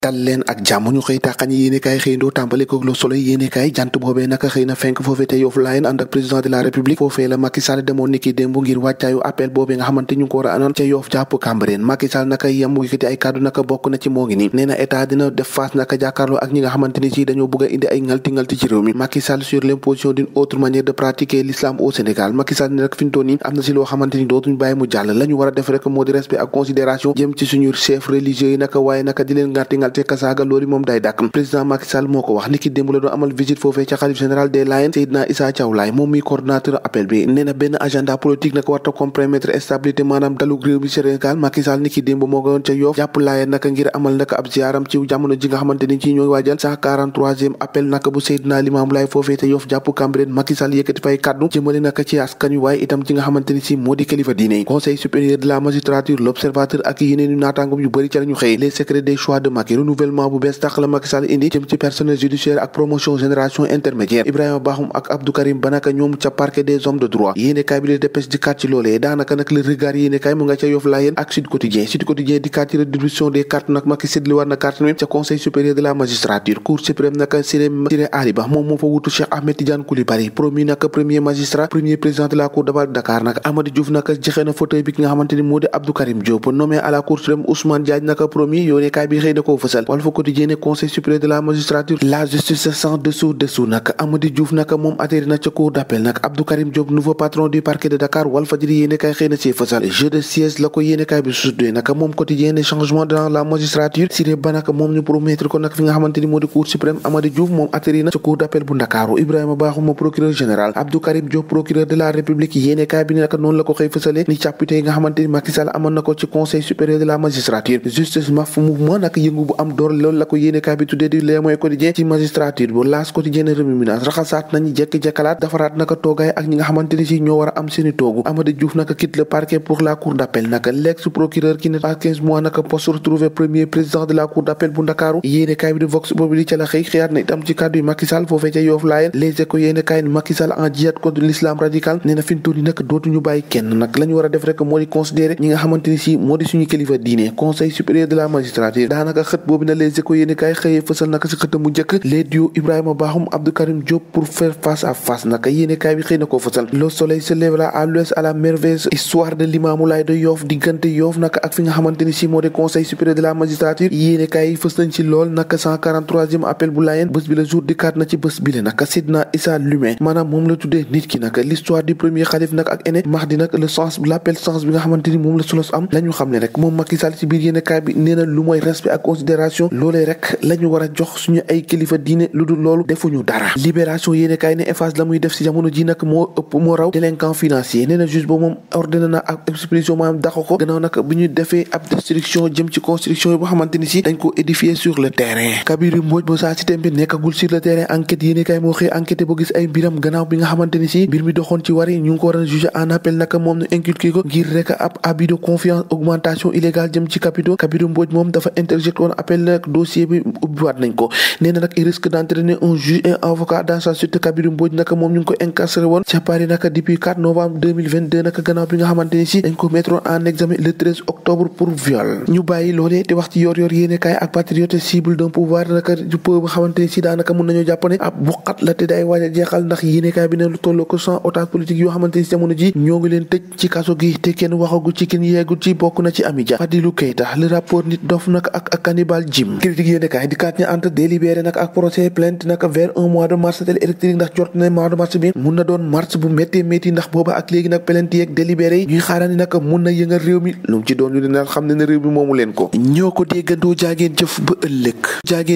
dal leen ak jàmm ñu xëy tàqañi yéenekaay xëyndoo tàmbale ko Le Soleil yéenekaay jant boobee naka xëy na fenk foofee te Yoff Layeen ànd ak président de la république foofee la Macky Sall demoon niki démb ngir wàccaayu appel boobee nga xamante ñu ko war a anoon ca Yoff jàpp Cambérène Macky Sall naka yem yëkkati ay kàddu naka bokk na ci moo ngi ni nee na état dina def face naka jàkkaarloo ak ñi nga xamante ni ci dañoo bëgg a indi ay ngalti ci réew mi Macky Sall sur l'imposition d'une autre manière de pratiquer l'islam au Sénégal Macky Sall ne rek fi mu toll nii am na si loo xamante ni dootuñ bàyyi mu jàll la ñu war a def rek moo di respect ak considération jëm ci suñu chef religieux yi naka waaye naka di leen ngalti kasaaga loolu moom day dàkk président Macky Sall moo ko wax niki démb la doon amal visite foofee ca xalif général des Layènes Seydina Issa Thiaw Laye moom muy coordonnateur appel bi nee na benn agenda politique naka warta compromettre stabilité maanaam dalug réew bi Sénégal Macky Sall niki démb moo nga yoon ca Yoff jàpp Layène naka ngir amal naka ab ziaram ci jamono ji nga xamante ni ci ñooy waajal 143e appel naka bu Seydina Limamou Laye foofee ca Yoff jàpp Cambérène Macky Sall yëkkati fay kaddu jëmale naka ci askan wi waaye itam ci nga xamante ni si moo di kilifa diine yi conseil supérieur de la magistrature l'observateur ak yeneen yu naataangom yu bëri ca la ñu xëy les secrets des choix de Macky renouvellement bu bees tax la Macky Sall indi jëm ci personnel judiciaire ak promotion génération intermédiaire Ibrahima Bakhoum ak Abdou Karim Ba naka ñoom ca parquet des hommes de droit yéenekaay bi de dépêche di kat ci loolee daanaka nag le regard yéenekaay mu nga ca Yoff Layène ak Sud Quotidien di kat ci redistribution des cartes nag Macky séddli war na carte mi ca conseil supérieur de la magistrature cour suprême naka Siré Ali Ba moom moo fa wutu Cheikh Ahmed Tidiane Coulibaly promis naka premier magistrat premier président de la cour d'appel de Dakar nag Amady Diouf naka joxe na fauteuil bi ki nga xamante ni moo di Abdou Karim Diop nommé à la cour suprême Ousmane Diagne naka premier yéenekaay bi xëy na koo fësal Walf Quotidien conseil supérieur de la magistrature la justice sans dessous nag Amady Diouf naka moom atterri na ca cour d'appel nag Abdou Karim Diop nouveau patron du parquet de Dakar Walfadjri yéenekaay xëy na ci fësal jeu de siège la ko yéenekaay bi sudee naka moom quotidien changement dans la magistrature Siré Ba naka moom ñu promettre ko nag fi nga xamante ni moo di cour suprême Amady Diouf moom atterri na ca cour d'appel bu Ndakaaru Ibrahima Bakhoum procureur général Abdou Karim Diop procureur de la république yéenekaay bi naka noonu la ko xëy fësale ni càppite yi nga xamante ni Macky Sall amoon na ko ci conseil supérieur de la magistrature justice maf mouvement nag yëngu bu am door loolu la ko yéenekaay bi tuddee di lee mooy quotidien ci magistrature bu laas quotidien remue-ménage raxasaat nañu jekki-jekkalaat defaraat naka toogaay ak ñi nga xamante ni si ñoo war a am seeni toogu Amady Diouf naka quitte le parquet pour la cour d'appel naka l'ex-procureur qui n'est pas 15 mois naka poste retrouvé premier président de la cour d'appel bu Ndakaaru yéenekaay bi di Vox Populi ca la xëy xëyaat na itam ci kàddu yi Macky Sall foofee ca Yoff Layène Les Échos yéenekaay ni Macky Sall en jihad contre l'islam radical nee na fi mu toll nii nag dootuñu bàyyi kenn nag la ñu war a def rek moo di considérer ñi nga xamante ni si moo di suñu kilifa diine conseil supérieur de la magistrature daanaka xët boobu na Les Échos yéenekaay xëyee fësal naka si xëtam mu njëkk les duos Ibrahima Bakhoum Abdou Karim Diop pour faire face à face naka yéenekaay bi xëy na koo fësal Le Soleil se lèvera à l'ouest à la merveilleuse histoire de Limamou Laye de Yoff diggante Yoff naka ak fi nga xamante ni si moo di conseil supérieur de la magistrature yéenekaay yi fës nañ ci lool naka 143e appel bu Layène bés bi la jour di kaat na ci bés bi le naka Seydina Issa L'Humain maanaam moom la tuddee nit ki naka l'histoire du premier xalif nag ak ene Mahdi nag le sens l'appel sens bi nga xamante ni moom la solos am la ñu xam ne rek moom Macky Sall ci biir yéenekaay bi nee na lu mooy respect ak considération loolee rek la ñu war a jox suñu ay kilifa diine lu dul loolu defuñu dara libération yéenekaay ne Eiffage la muy def ci jamono ji nag moo ëpp moo raw délinquant financier nee na juge ba moom ordonné na ak expulsion maanaam dàq ko gannaaw nag bi ñu defee ab destruction jëm ci construction yi boo xamante ni si dañ ko édifier sur le terrain Kabirou Mbodj ba saa si tembi nekkagul sur le terrain enquête yéenekaay moo xëy enquête ba gis ay mbiram gannaaw bi nga xamante ni si mbir mi doxoon ci wari ñu ngi ko war a juger en appel naka moom ñu inculqué ko ngir rek ab abus de confiance augmentation illégale jëm ci capitaux Kabirou Mbodj moom dafa interjeté woon appel nag dossier bi ubbiwaat nañ ko nee na nag il risque d'entraîner un juge et un avocat dans sa suite Kabirou Mbodj naka moom ñu ngi ko incarcéré woon ca Paris naka depuis 4 novembre 2022 naka gannaaw bi nga xamante ni si dañ ko mettre en examen le 13 octobre pour viol ñu bàyyi loolee te wax ci yor yéenekaay ak patriote cible d'un pouvoir naka du peuple xamante ni si daanaka mun nañoo jàpp ne ab buqat la te day waaj a jeexal ndax yéenekaay bi ne lu tolloo ko 100 otages politiques yoo xamante ni si jamono ji ñoo ngi leen tëj ci kaso gi te kenn waxagul ci kenn yeegul ci bokk na ci Amidia Fadilou Keita le rapport nit dof nag ak Cannibal Jim critique yéenekaay di kaat ña entre délibéré nag ak procès plainte nag vers un mois de mars tel électrique ndax jot na mois de mars bi mun na doon mars bu métti ndax booba ak léegi nag plainte yeeg délibéré yi ñuy xaarani nag mun na yëngal réew mi lu mu ci doon lu ne xam ne réew mi moomu leen ko ñoo ko déggandoo jaageen jëf ba ëllëg jaageen